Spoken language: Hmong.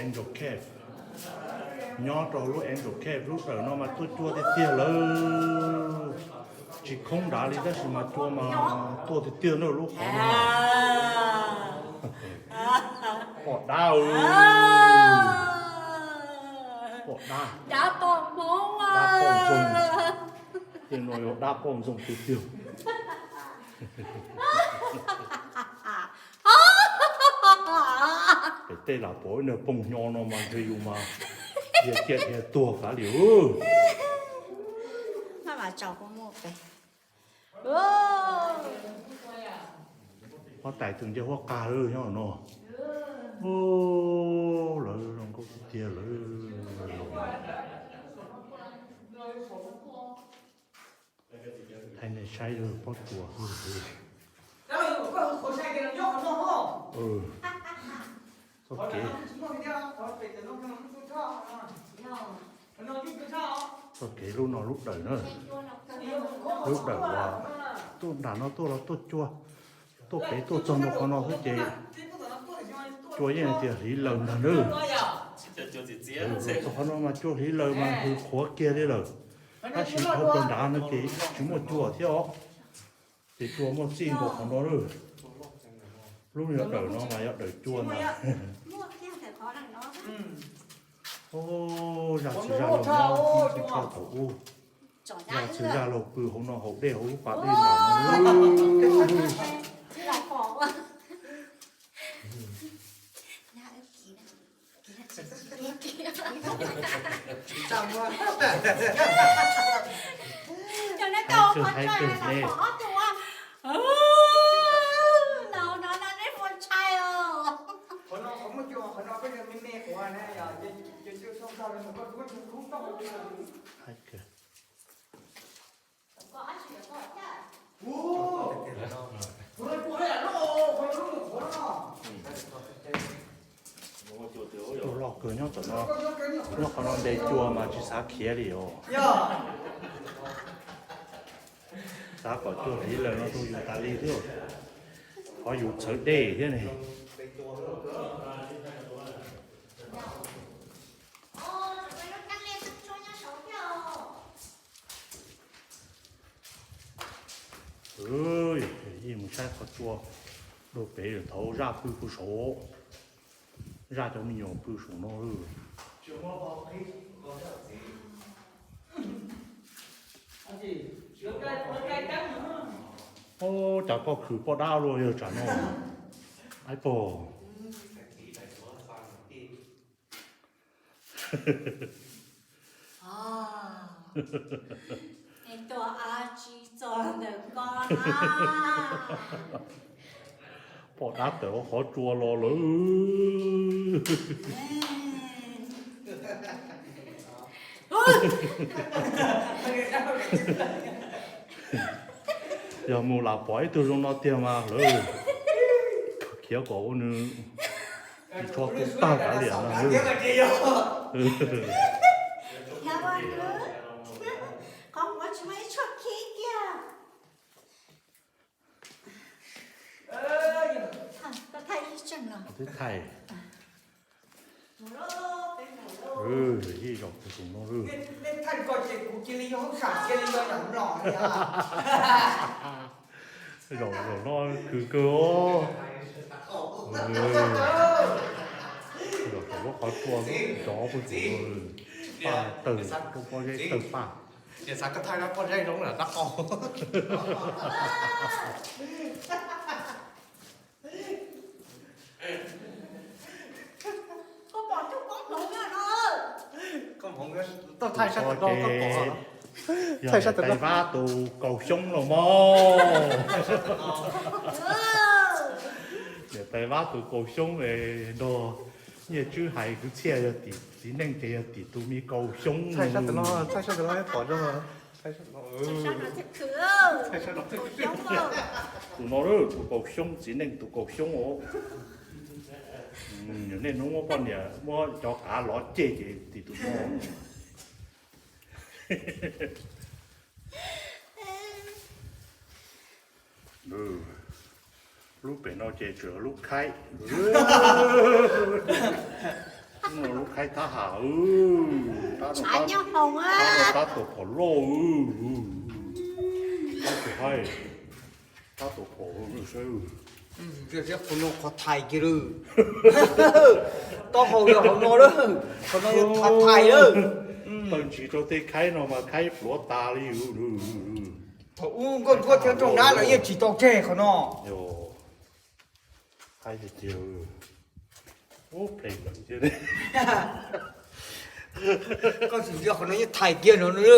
Angel Cave. Nyob rau lub Angel Cave lub dawm no mas tuaj cua tiag tiag lawm. Tsis khoob dav li tab sis mas cua mas tuaj tiag tiag na lub qhov no. Pom dab, pom dab, dab pom ntxoog. Tej no yog dab pom ntxoog tiag tiag. Pem tej lam pom ib niag poog hnyo no mas ntshe yus mas dhia ciaj dhia tuag kav liam. Huab tais tus ncej huab qag lawm nyob no. Lawv zoo nkauj tiag tiag lawm. Thaij nej saib pob tsuas. Txoj kev, txoj kev lub no lub dawm na. Lub dawm uas tuaj nram no tuaj los tuaj cua, tuaj pem tuaj txog ntua qhov no xwb ces cua yeej tias hliv laws ntag nawb. Txog qhov no mas cua hliv laws mas hws qhuav kiag li lawm. Tab sis dhau plaws nrad no ces tsis muaj cua thiab os. Ces cua muaj txij nkaus qhov no lawm. Lub yog dawm no mas yog dawm cua ntag. Zaj txwv zaj laug no, thaum ub zaj txwv zaj laug pw hauv no, hauv dej, hauv lub pas dej nram no. Cua loj kawg nyob tom no, nyob qhov no nte cua mas tsis xav khiav li os. Xav kom cua hliv laws no rau yus tas li thiab, qhov yus txhawv dej thiab ne. Yeej mus saib qhov tsua rau pem, thaum zaj pw pw saud, zaj cov me nyuam pw saum no. Ub, cas koj khwv poj dab luaj yawg tsam no, aib pog. Poj dab tawm hauv qhov tsua los lawm. Yog mus lam pom ib tug zoo no tiag mas lawv khiav kom ua nws tsis tshua tu tag kav liam no. Twb thaij ib zaug pw saum no lawm. Zaum, zaum no khwv kawg os. Zaum saum lub qhov tsua lub zov pug tug, paj tawg, pob zeb tawg paj. Thaij sab tom no, yog niam tais Vab tus kaus xyoob los mog. Niam tais Vab tus kaus xyoob es nrog Nyiaj Tswb hais kwv txhiaj yog tim txiv neej ces yog tim tus me kaus xyoob. Tus no tus kaus xyoob, txiv neej tus kaus xyoob os. Nej hnub muab poj niam muab cov qav lov ceg ces tim tus no. Lub pem no ces tseem lub khaib. Haib tab ham, tab no tab tuam phom loj, tab tuam haib, tab tuam phom saib. Qhov no qhov thais kiag lawm. Taub hau yog qhov no lawm, qhov no yog qhov thais lawm. Taw ntsis rau tej khaib no mas khaib pluav tas li. Thaum ub nkauj ntsuab thiab nraug nab los yeej tsis tau tseg qhov no. Haib tiag tiag. Ub, phem lawm thiab. Koj tsis ntsia qhov no yeej thais kiag no na.